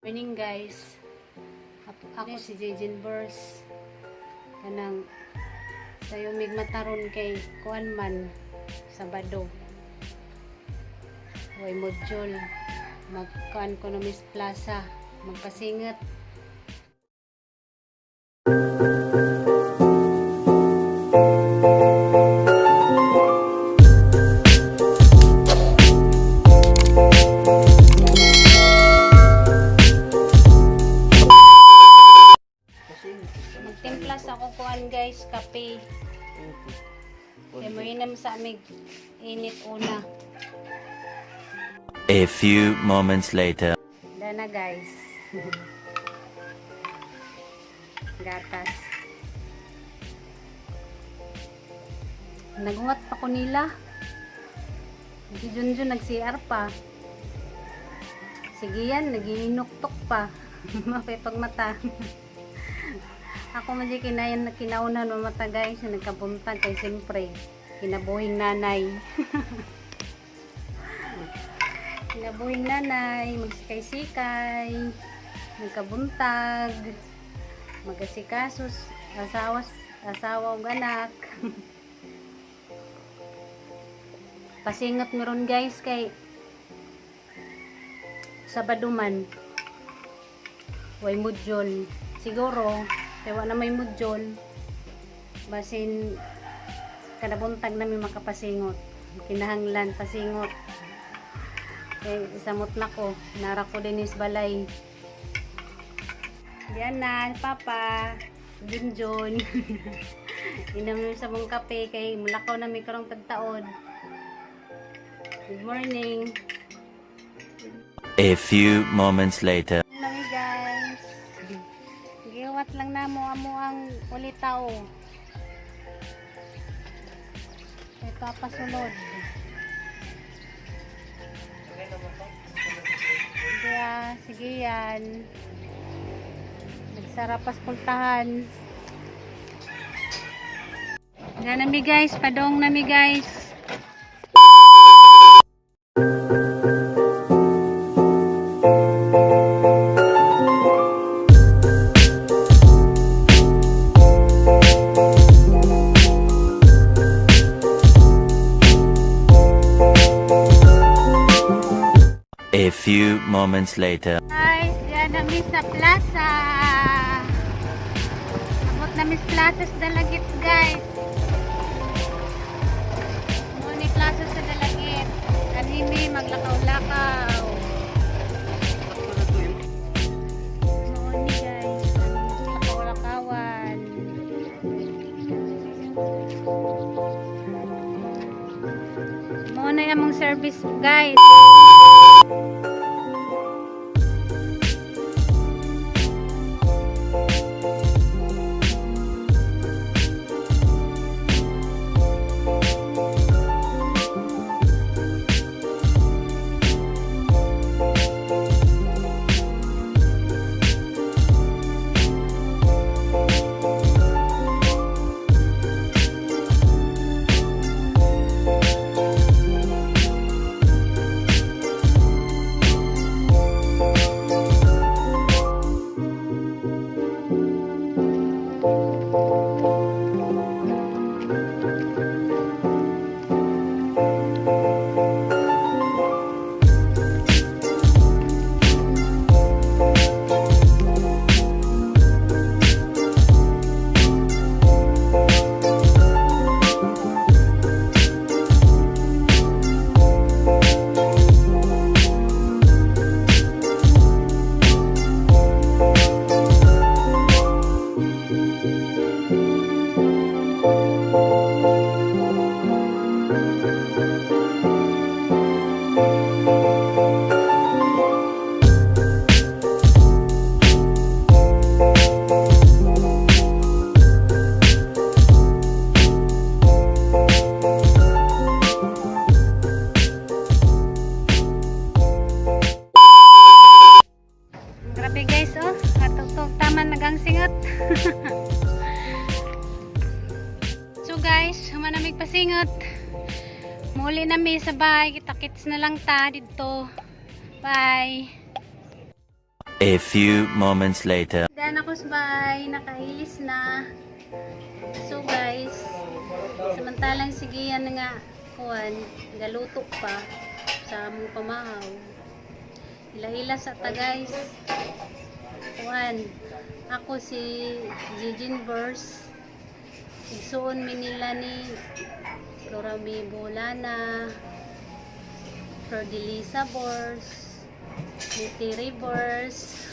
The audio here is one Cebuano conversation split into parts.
Morning, guys. Ako si Jejin Verse. Kanang sayo mig mataron kay kuan man, Sabado. Way module. Magkuan ko no Miss Plaza. Magpasingot. Magtimpla sa ako kuan, guys, kape. Kay moinom sa amig init una. A few moments later. Dana, guys. Gatas. Nagungat pa ko nila. Si Junjun nag-CR pa. Sige yan, nagiinuktok pa. Mapay pagmata. Ako man di kinayan kinaunan mamata, guys, nagkabuntag kay siyempre kinabuhing nanay. Kinabuhing nanay, magsikay-sikay, nagkabuntag, magasikasos, asawa, asawa ug anak. Pasingot meron, guys, kay Sabado man. Way module. Siguro, kay wa na may module. Basin kada buntag nami makapasingot. Kinahanglan pasingot. Kay samot na ko, nara ko dinis balay. Diyan na, Papa. Junjun. Inom mi sa mong kape kay mulakaw na mi karong tagtaod. Good morning. A few moments later. Nami, guys. Giwat lang namo amo ang ulitaw. Kay Papa sulod. Kaya, sige yan. Nagsarapas puntahan. Yan nami, guys, padong nami, guys. A few moments later. Guys, diyan nami sa plaza. Abot nami sa plaza sa Dalagit, guys. Mao ni plaza sa Dalagit. Kanhimi maglakaw-lakaw. Mao ni, guys, ang lakaw-lakawan. Mao na among service, guys. Grabe, guys, oh. Katugtog taman nagang singot. So guys, human na mig pasingot. Muli na mi sa bahay. Kita-kits na lang ta dito. Bye. A few moments later. Done ako sa bahay, nakailis na. So guys, samantalang sige yan nga kuan, galuto pa sa among pamahaw. Ila-ila sa ta, guys. Kuan, ako si Jijin Verse. Igsuon mi nila ni Florami Bolana, Ferdelisa Bors, ni Terry Bors,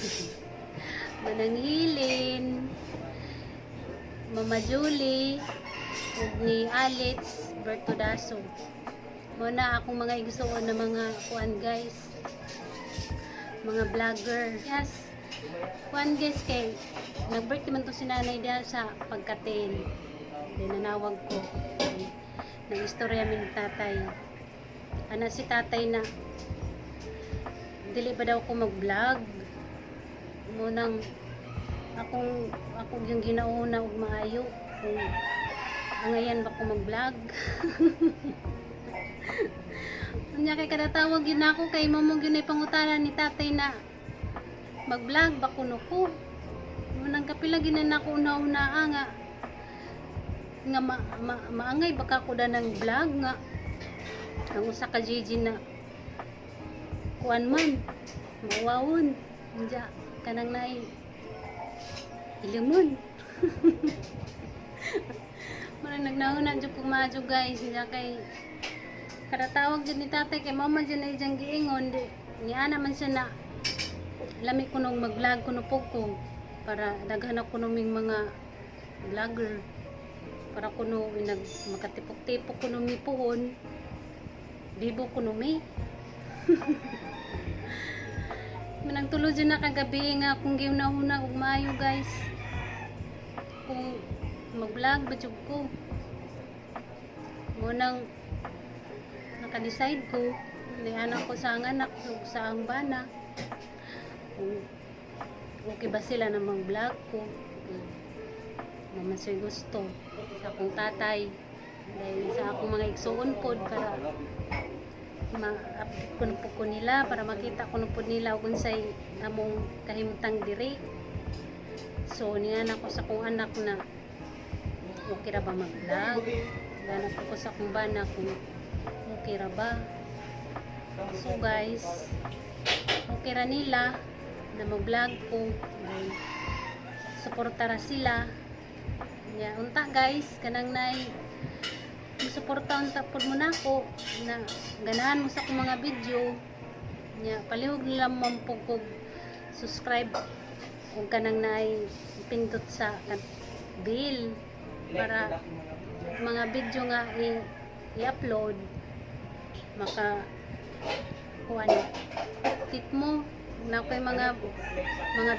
Mananghilin, Mama Julie, ug ni Alex Bertodaso. Mao na akong mga igsuon na mga kuan, guys. Mga vlogger. Yes. Kuan, guys, kay nag-birthday man to si nanay diha sa pagkatin. Then nanawag ko. Nag-istorya mi ni tatay. Ana si tatay na dili ba daw ko mag-vlog? Munang akong akong yung ginauna og maayo kung angayan ba ko mag-vlog. Unya kay kada tawag yun ako kay mamo gyud ay pangutana ni tatay na mag-vlog ba kuno ko. Munang kapila ginan ako una-una nga nga maangay baka ko da ng vlog nga ang usa ka GG na kuan man mawawon Diya, kanang naay ilimon. Mura nagnauna jud ko maadyo, guys, diya kay kada tawag jud ni tatay kay mama jud na iyang giingon di niya naman siya na lami ko nung mag-vlog kuno po ko para daghan ako ming mga vlogger para kuno nag makatipok-tipok kuno mi puhon bibo kuno mi. Manang tulo dyan na kagabi nga kung giuna-una og maayo, guys, kung mag-vlog ba jud ko. Munang naka-decide ko ni anak ko sa ang anak ug sa ang bana kung okay ba sila na mag-vlog ko. Mama siya gusto sa akong tatay dahil sa akong mga igsuon pod para ma-update ko na po ko nila para makita ko na po nila kung unsay among kahimtang diri. So niya na ko sa akong anak na okay ra ba mag-vlog. Ganap ko sa akong bana kung okay ra ba. So guys, okay ra nila na mag-vlog ko. Dahil suporta ra sila. Nya unta, guys, kanang nay musuporta unta pud mo nako na ganahan mo sa akong mga video nya, palihog nila man pud kog subscribe kung kanang naay pindot sa bell para mga video nga i-upload maka kuan tit mo na ko'y mga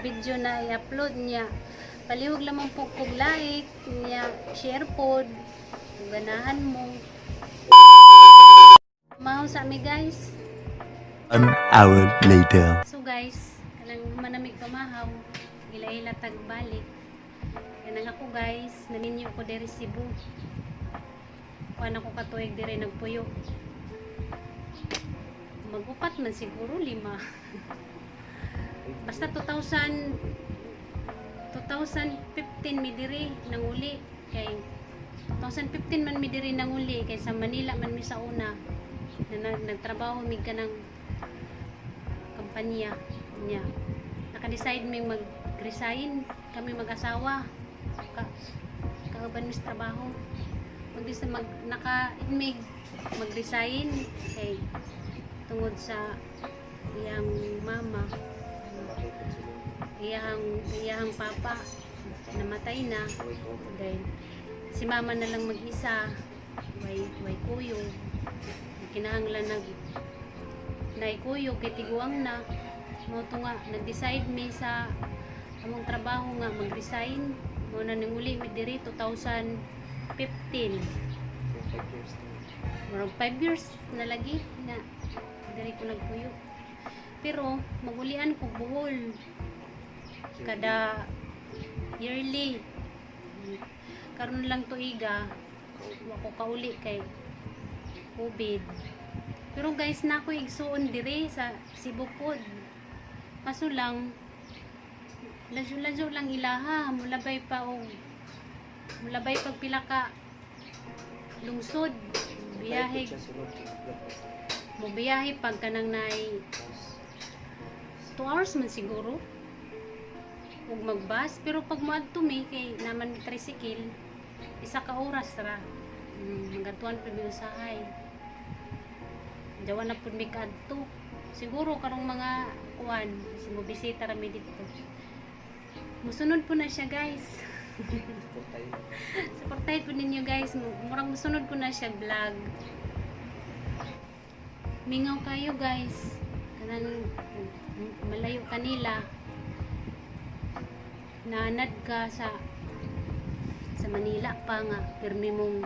video na i-upload niya. Palihog lamang po kog like niya, share pod kung ganahan mo. Mahaw sa ami, guys. One hour later. So guys, kanang manamig pamahaw, ila-ila tag balik. Kanang ako, guys, naminyo ko diri Cebu. Kuan ako katuig diri nagpuyo. Magupat man siguro, lima. Basta 2000 2015 mi diri nanguli kay 2015 man mi diri nanguli kay sa Manila man mi sa una na nagtrabaho mi kanang kampanya niya. Naka-decide mi mag-resign kami mag-asawa ka kauban mi sa trabaho mag mag naka mig mag-resign kay tungod sa iyang mama, iyang iyang papa namatay na. Then si mama na lang mag-isa, way kuyog. Kinahanglan nag naikuyog kay tiguang na. Mo to nga nag-decide mi sa among trabaho nga mag-resign. Mo na nanguli mi diri 2015, murag 5 years na lagi na diri ko nagpuyo. Pero magulian ko Bohol kada yearly. Karon lang tuiga wa ko kauli kay COVID. Pero guys, na ako igsuon dire sa Cebu pod, kaso lang Ladyo-ladyo lang ilaha, mulabay pa og mulabay pag pila ka lungsod biyahe. Siya sunod vlog. Mo biyahe pag kanang nay 2 hours man siguro ug magbus, pero pag moadto mi kay naman mi tricycle, isa ka oras ra. Magatuan pa mi usahay. Jawa na pud mi kaadto siguro karong mga kuan kasi mo bisita ra mi didto. Musunod po na siya, guys. Support tayo. Supportahin po ninyo, guys. Murang musunod po na siya vlog. Mingaw kayo, guys, kanang malayo kanila, naanad ka sa Manila pa nga pirmi mong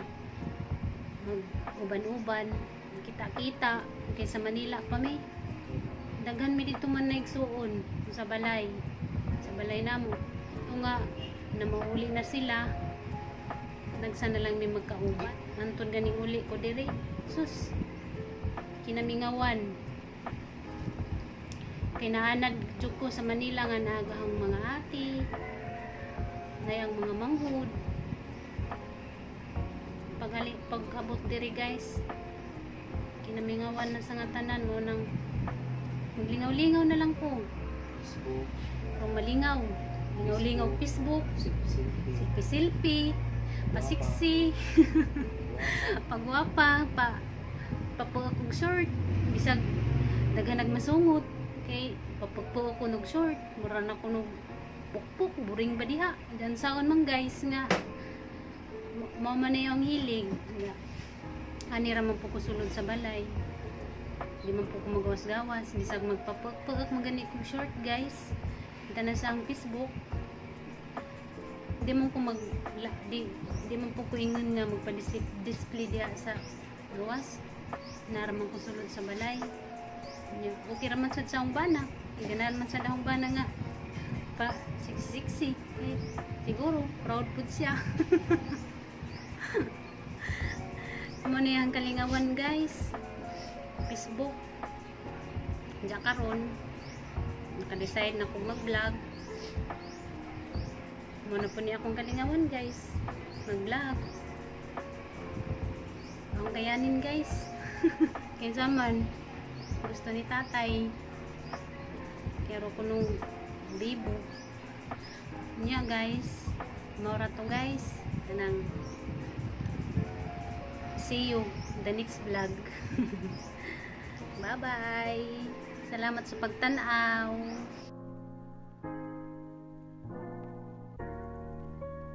mag uban-uban, kita-kita kay sa Manila pa may daghan mi dito man naigsuon sa balay namo. Ito nga na mauli na sila, nagsa na lang mi magkauban. Anton ganing uli ko diri, sus, kinamingawan kay naanad jud ko sa Manila nga naagahang mga ate nayang mga manghud. Pagali pag-abot diri, guys, kinamingawan na sa nga tanan mo nang maglingaw-lingaw na lang ko. Facebook. Kung malingaw, lingaw-lingaw Facebook. Selfie. Selfie-selfie, pasiksi, pagwapa, pa papag akong short, bisag daghan nagmasungot kay papagpo ako nog short, mura na ko nog pukpok, buring ba diha. Diyan saon man, guys, nga mao man na yung hilig. Nga ani ra man po ko sulod sa balay. Di man po ko magawas-gawas, bisag magpapagpag magani kong short, guys. Kita na sa ang Facebook. Di man ko mag di, di man po ko ingon nga magpa-display diha sa gawas. Nara man ko sulod sa balay. Nya, okay ra man sad sa akong bana. Ganahan man sad akong bana nga pa sexy. Eh, siguro proud pud siya. Mo na yung kalingawan, guys. Facebook. Diyan karon naka-decide na kong mag-vlog. Mo na po niya akong kalingawan, guys. Mag-vlog. Ang kayanin, guys. Kaya man gusto ni tatay. Pero ko nung bibo. Niya, guys. Mora to, guys. Kanang see you in the next vlog. Bye-bye. Salamat sa pagtanaw.